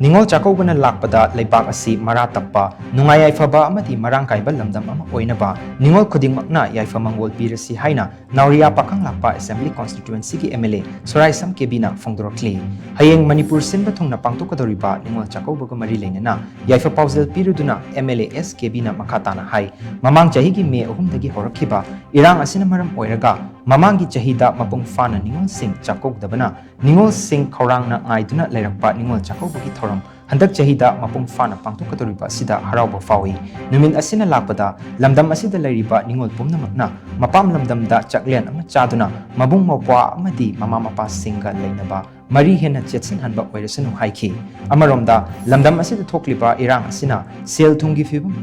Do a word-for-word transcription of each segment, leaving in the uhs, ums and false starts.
ꯅꯤꯉꯣꯜ ꯆꯥꯛꯀꯧꯕꯅ ꯂꯥꯛꯄꯗ ꯂꯩꯕꯥꯛ ꯑꯁꯤ ꯃꯔꯥ ꯇꯞꯄ, ꯅꯨꯡꯉꯥꯏ ꯌꯥꯏꯐꯕ ꯑꯃꯗꯤ ꯃꯔꯥꯡ ꯀꯥꯏꯕ ꯂꯝꯗꯝ ꯑꯃ ꯑꯣꯏꯅꯕ ꯅꯤꯉꯣꯜ ꯈꯨꯗꯤꯡꯃꯛꯅ ꯌꯥꯏꯐ ꯃꯪꯒꯣꯜ ꯄꯤꯔꯁꯤ ꯍꯥꯏꯅ ꯅꯥꯎꯔꯤꯌꯥ ꯄꯥꯈꯪꯂꯥꯛꯄ Assembly Constituencyꯒꯤ M L A ꯁꯣꯔꯥꯏꯁꯝ ꯀꯦꯕꯤꯅ ꯐꯣꯡꯗꯣꯔꯛꯂꯤ꯫ ꯍꯌꯦꯡ ꯃꯅꯤꯄꯨꯔ ꯁꯤꯟꯕ ꯊꯨꯡꯅ ꯄꯥꯡꯊꯣꯛꯀꯗꯧꯔꯤꯕ ꯅꯤꯉꯣꯜ ꯆꯥꯛꯀꯧꯕꯒ ꯃꯔꯤ ꯂꯩꯅꯅ ꯌꯥꯏꯐ ꯄꯥꯎꯖꯦꯜ ꯄꯤꯔꯨꯗꯨꯅ M L A S ꯀꯦꯕꯤꯅ ꯃꯈꯥ ꯇꯥꯅ ꯍꯥꯏ, ꯃꯃꯥꯡ ꯆꯍꯤꯒꯤ ꯃꯦ ꯑꯍꯨꯝꯗꯒꯤ ꯍꯧꯔꯛꯈꯤꯕ ꯏꯔꯥꯡ ꯑꯁꯤꯅ ꯃꯔꯝ ꯑꯣꯏꯔꯒ ꯃꯃꯥꯡꯒꯤ ꯆꯍꯤꯗ ꯃꯄꯨꯡ ꯐꯥꯅ ꯅꯤꯉꯣꯜꯁꯤꯡ ꯆꯥꯛꯀꯧꯗꯕꯅ ꯅꯤꯉꯣꯜꯁꯤꯡ ꯈꯧꯔꯥꯡꯅ ꯉꯥꯏꯗꯨꯅ ꯂꯩꯔꯛꯄ ꯅꯤꯉꯣꯜ ꯆꯥꯛꯀꯧꯕꯒꯤ ꯊꯧꯔꯝ ꯍꯟꯗꯛ ꯆꯍꯤꯗ ꯃꯄꯨꯡ ꯐꯥꯅ ꯄꯥꯡꯊꯣꯛꯀꯗꯧꯔꯤꯕ ꯑꯁꯤꯗ ꯍꯔꯥꯎꯕ ꯐꯥꯎꯏ꯫ ꯅꯨꯃꯤꯠ ꯑꯁꯤꯅ ꯂꯥꯛꯄꯗ ꯂꯝꯗꯝ ꯑꯁꯤꯗ ꯂꯩꯔꯤꯕ ꯅꯤꯉꯣꯜ ꯄꯨꯝꯅꯃꯛꯅ ꯃꯄꯥꯝ ꯂꯝꯗꯝꯗ ꯆꯥꯛꯂꯦꯟ ꯑꯃ ꯆꯥꯗꯨꯅ ꯃꯕꯨꯡ ꯃꯧꯄ꯭ꯋꯥ ꯑꯃꯗꯤ ꯃꯃꯥ ꯃꯄꯥꯁꯤꯡꯒ ꯂꯩꯅꯕ ꯃꯔꯤ ꯍꯦꯟꯅ ꯆꯦꯠꯁꯤꯟꯍꯟꯕ ꯑꯣꯏꯔꯁꯅꯨ ꯍꯥꯏꯈꯤ꯫ ꯑꯃꯔꯣꯝꯗ ꯂꯝꯗꯝ ꯑꯁꯤꯗ ꯊꯣꯛꯂꯤꯕ ꯏꯔꯥꯡ ꯑꯁꯤꯅ ꯁꯦꯜ ꯊꯨꯝꯒꯤ ꯐꯤꯕꯝ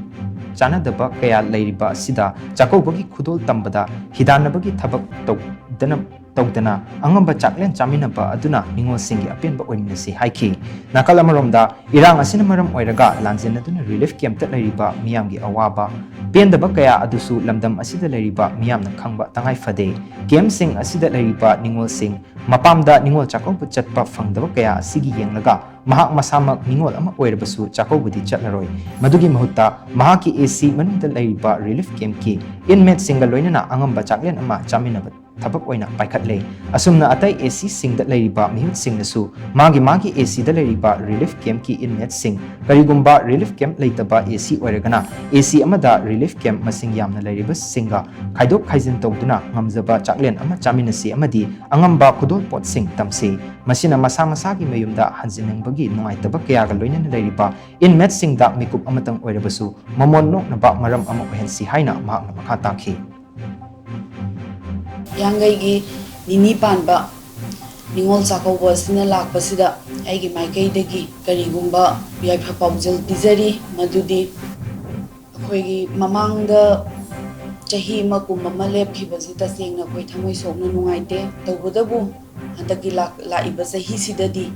ꯆꯥꯅꯗꯕ ꯀꯌꯥ ꯂꯩꯔꯤꯕ ꯑꯁꯤꯗ ꯆꯥꯛꯀꯧꯕꯒꯤ ꯈꯨꯗꯣꯜ ꯇꯝꯕꯗ ꯍꯤꯗꯥꯟꯅꯕꯒꯤ ꯊꯕꯛ ꯇꯧꯗꯅ ꯇꯧꯗꯅ ꯑꯉꯝꯕ ꯆꯥꯛꯂꯦꯟ ꯆꯥꯃꯤꯟꯅꯕ ꯑꯗꯨꯅ ꯅꯤꯉꯣꯜꯁꯤꯡꯒꯤ ꯑꯄꯦꯟꯕ ꯑꯣꯏꯃꯤꯟꯅꯁꯤ ꯍꯥꯏꯈꯤ꯫ ꯅꯥꯀꯜ ꯑꯃꯔꯣꯝꯗ ꯏꯔꯥꯡ ꯑꯁꯤꯅ ꯃꯔꯝ ꯑꯣꯏꯔꯒ ꯂꯥꯟꯖꯦꯟꯅꯗꯨꯅ relief campꯇ ꯂꯩꯔꯤꯕ ꯃꯤꯌꯥꯝꯒꯤ ꯑꯋꯥꯕ, ꯄꯦꯟꯗꯕ ꯀꯌꯥ ꯑꯗꯨꯁꯨ ꯂꯝꯗꯝ ꯑꯁꯤꯗ ꯂꯩꯔꯤꯕ ꯃꯤꯌꯥꯝꯅ ꯈꯪꯕ ꯇꯉꯥꯏ ꯐꯗꯦ꯫ Campꯁꯤꯡ ꯑꯁꯤꯗ ꯂꯩꯔꯤꯕ ꯅꯤꯉꯣꯜꯁꯤꯡ ꯃꯄꯥꯝꯗ ꯅꯤꯉꯣꯜ ꯆꯥꯛꯀꯧꯕ ꯆꯠꯄ ꯐꯪꯗꯕ ꯀꯌꯥ ꯑꯁꯤꯒꯤ ꯌꯦꯡꯂꯒ ꯃꯍꯥꯛ ꯃꯁꯥꯃꯛ ꯅꯤꯉꯣꯜ ꯑꯃ ꯑꯣꯏꯔꯕꯁꯨ ꯆꯥꯛꯀꯧꯕꯗꯤ ꯆꯠꯂꯔꯣꯏ꯫ ꯃꯗꯨꯒꯤ ꯃꯍꯨꯠꯇ ꯃꯍꯥꯛꯀꯤ AC ꯃꯅꯨꯡꯗ ꯂꯩꯔꯤꯕ relief campꯀꯤ inmateꯁꯤꯡꯒ ꯂꯣꯏꯅꯅ ꯑꯉꯝꯕ ꯆꯥꯛꯂꯦꯟ ꯑꯃ ꯆꯥꯃꯤꯟꯅꯕ ꯊꯕꯛ ꯑꯣꯏꯅ ꯄꯥꯏꯈꯠꯂꯦ꯫ ꯑꯁꯨꯝꯅ ꯑꯇꯩ ACꯁꯤꯡꯗ ꯂꯩꯔꯤꯕ ꯃꯤꯍꯨꯠꯁꯤꯡꯅꯁꯨ ꯃꯥꯒꯤ ꯃꯥꯒꯤ ACꯗ ꯂꯩꯔꯤꯕ relief campꯀꯤ inmateꯁꯤꯡ, ꯀꯔꯤꯒꯨꯝꯕ relief camp ꯂꯩꯇꯕ AC ꯑꯣꯏꯔꯒꯅ AC ꯑꯃꯗ relief camp ꯃꯁꯤꯡ ꯌꯥꯝꯅ ꯂꯩꯔꯤꯕꯁꯤꯡꯒ ꯈꯥꯏꯗꯣꯛ ꯈꯥꯏꯖꯤꯟ ꯇꯧꯗꯨꯅ ꯉꯝꯖꯕ ꯆꯥꯛꯂꯦꯟ ꯑꯃ ꯆꯥꯃꯤꯟꯅꯁꯤ ꯑꯃꯗꯤ ꯑꯉꯝꯕ ꯈꯨꯗꯣꯜꯄꯣꯠꯁꯤꯡ ꯇꯝꯁꯤ꯫ ꯃꯁꯤꯅ ꯃꯁꯥ ꯃꯁꯥꯒꯤ ꯃꯌꯨꯝꯗ ꯍꯟꯖꯤꯟꯅꯤꯡꯕꯒꯤ ꯅꯨꯡꯉꯥꯏꯇꯕ ꯀꯌꯥꯒ ꯂꯣꯏꯅꯅ ꯂꯩꯔꯤꯕ inmateꯁꯤꯡꯗ ꯃꯤꯀꯨꯞ ꯑꯃꯇꯪ ꯑꯣꯏꯔꯕꯁꯨ ꯃꯃꯣꯟ ꯅꯣꯛꯅꯕ ꯃꯔꯝ ꯑꯃ ꯑꯣꯏꯍꯟꯁꯤ ꯍꯥꯏꯅ ꯃꯍꯥꯛꯅ ꯃꯈꯥ ꯇꯥꯈꯤ꯫ ꯍꯤꯌꯥꯡꯒꯩꯒꯤ ꯅꯤꯅꯤ ꯄꯥꯟꯕ ꯅꯤꯉꯣꯜ ꯆꯥꯛꯀꯧꯕ ꯑꯁꯤꯅ ꯂꯥꯛꯄꯁꯤꯗ ꯑꯩꯒꯤ ꯃꯥꯏꯀꯩꯗꯒꯤ ꯀꯔꯤꯒꯨꯝꯕ ꯌꯥꯏꯐ ꯄꯥꯎꯖꯦꯜ ꯄꯤꯖꯔꯤ, ꯃꯗꯨꯗꯤ ꯑꯩꯈꯣꯏꯒꯤ ꯃꯃꯥꯡꯗ ꯆꯍꯤ ꯑꯃ ꯀꯨꯝ ꯑꯃ ꯂꯦꯞꯈꯤꯕꯁꯤ ꯇꯁꯦꯡꯅ ꯑꯩꯈꯣꯏ ꯊꯃꯣꯏ ꯁꯣꯛꯅ ꯅꯨꯡꯉꯥꯏꯇꯦ꯫ ꯇꯧꯕꯇꯕꯨ ꯍꯟꯗꯛꯀꯤ ꯂꯥꯛ-, ꯂꯥꯛꯏꯕ ꯆꯍꯤꯁꯤꯗꯗꯤ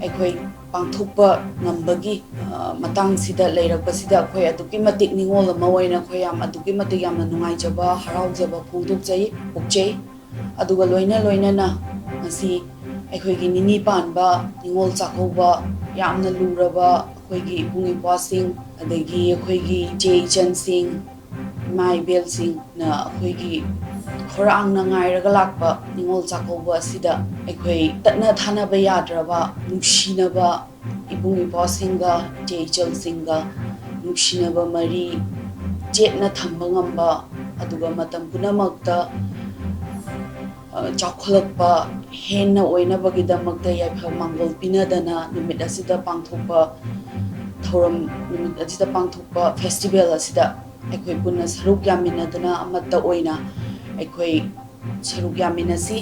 ꯑꯩꯈꯣꯏ ꯄꯥꯡꯊꯣꯛꯄ ꯉꯝꯕꯒꯤ, ꯑ, ꯃꯇꯥꯡꯁꯤꯗ ꯂꯩꯔꯛꯄꯁꯤꯗ ꯑꯩꯈꯣꯏ ꯑꯗꯨꯛꯀꯤ ꯃꯇꯤꯛ ꯅꯤꯡꯉꯣꯜ ꯑꯃ ꯑꯣꯏꯅ ꯑꯩꯈꯣꯏ ꯌꯥꯝ, ꯑꯗꯨꯛꯀꯤ ꯃꯇꯤꯛ ꯌꯥꯝꯅ ꯅꯨꯡꯉꯥꯏꯖꯕ, ꯍꯔꯥꯎꯖꯕ ꯐꯣꯡꯗꯣꯛꯆꯩ, ꯄꯣꯛꯆꯩ꯫ ꯑꯗꯨꯒ ꯂꯣꯏꯅ ꯂꯣꯏꯅꯅ ꯉꯁꯤ ꯑꯩꯈꯣꯏꯒꯤ ꯅꯤꯅꯤ ꯄꯥꯟꯕ ꯅꯤꯉꯣꯜ ꯆꯥꯛꯀꯧꯕ, ꯌꯥꯝꯅ ꯂꯨꯔꯕ ꯑꯩꯈꯣꯏꯒꯤ ꯏꯕꯨꯡ ꯏꯄ꯭ꯋꯥꯁꯤꯡ, ꯑꯗꯒꯤ ꯑꯩꯈꯣꯏꯒꯤ ꯏꯆꯦ ꯏꯆꯟꯁꯤꯡ, ꯏꯃꯥ ꯏꯕꯦꯜꯁꯤꯡꯅ ꯑꯩꯈꯣꯏꯒꯤ ꯈꯧꯔꯥꯡꯅ ꯉꯥꯏꯔꯒ ꯂꯥꯛꯄ ꯅꯤꯉꯣꯜ ꯆꯥꯛꯀꯧꯕ ꯑꯁꯤꯗ ꯑꯩꯈꯣꯏ ꯇꯠꯅ ꯊꯥꯅꯕ ꯌꯥꯗ꯭ꯔꯕ ꯅꯨꯡꯁꯤꯅꯕ ꯏꯕꯨꯡ ꯏꯄ꯭ꯋꯥꯁꯤꯡꯒ, ꯏꯆꯦ ꯏꯆꯜꯁꯤꯡꯒ ꯅꯨꯡꯁꯤꯅꯕ ꯃꯔꯤ ꯆꯦꯠꯅ ꯊꯝꯕ ꯉꯝꯕ, ꯑꯗꯨꯒ ꯃꯇꯝ ꯄꯨꯝꯅꯃꯛꯇ, ꯑ, ꯆꯥꯎꯈꯠꯂꯛꯄ ꯍꯦꯟꯅ ꯑꯣꯏꯅꯕꯒꯤꯗꯃꯛꯇ ꯌꯥꯏꯐ ꯃꯥꯡꯒꯣꯜ ꯄꯤꯅꯗꯅ ꯅꯨꯃꯤꯠ ꯑꯁꯤꯗ ꯄꯥꯡꯊꯣꯛꯄ ꯊꯧꯔꯝ, ꯅꯨꯃꯤꯠ ꯑꯁꯤꯗ ꯄꯥꯡꯊꯣꯛꯄ festival ꯑꯁꯤꯗ ꯑꯩꯈꯣꯏ ꯄꯨꯟꯅ ꯁꯔꯨꯛ ꯌꯥꯃꯤꯟꯅꯗꯨꯅ ꯑꯃꯠꯇ ꯑꯣꯏꯅ ꯑꯩꯈꯣꯏ ꯁꯔꯨꯛ ꯌꯥꯃꯤꯟꯅꯁꯤ꯫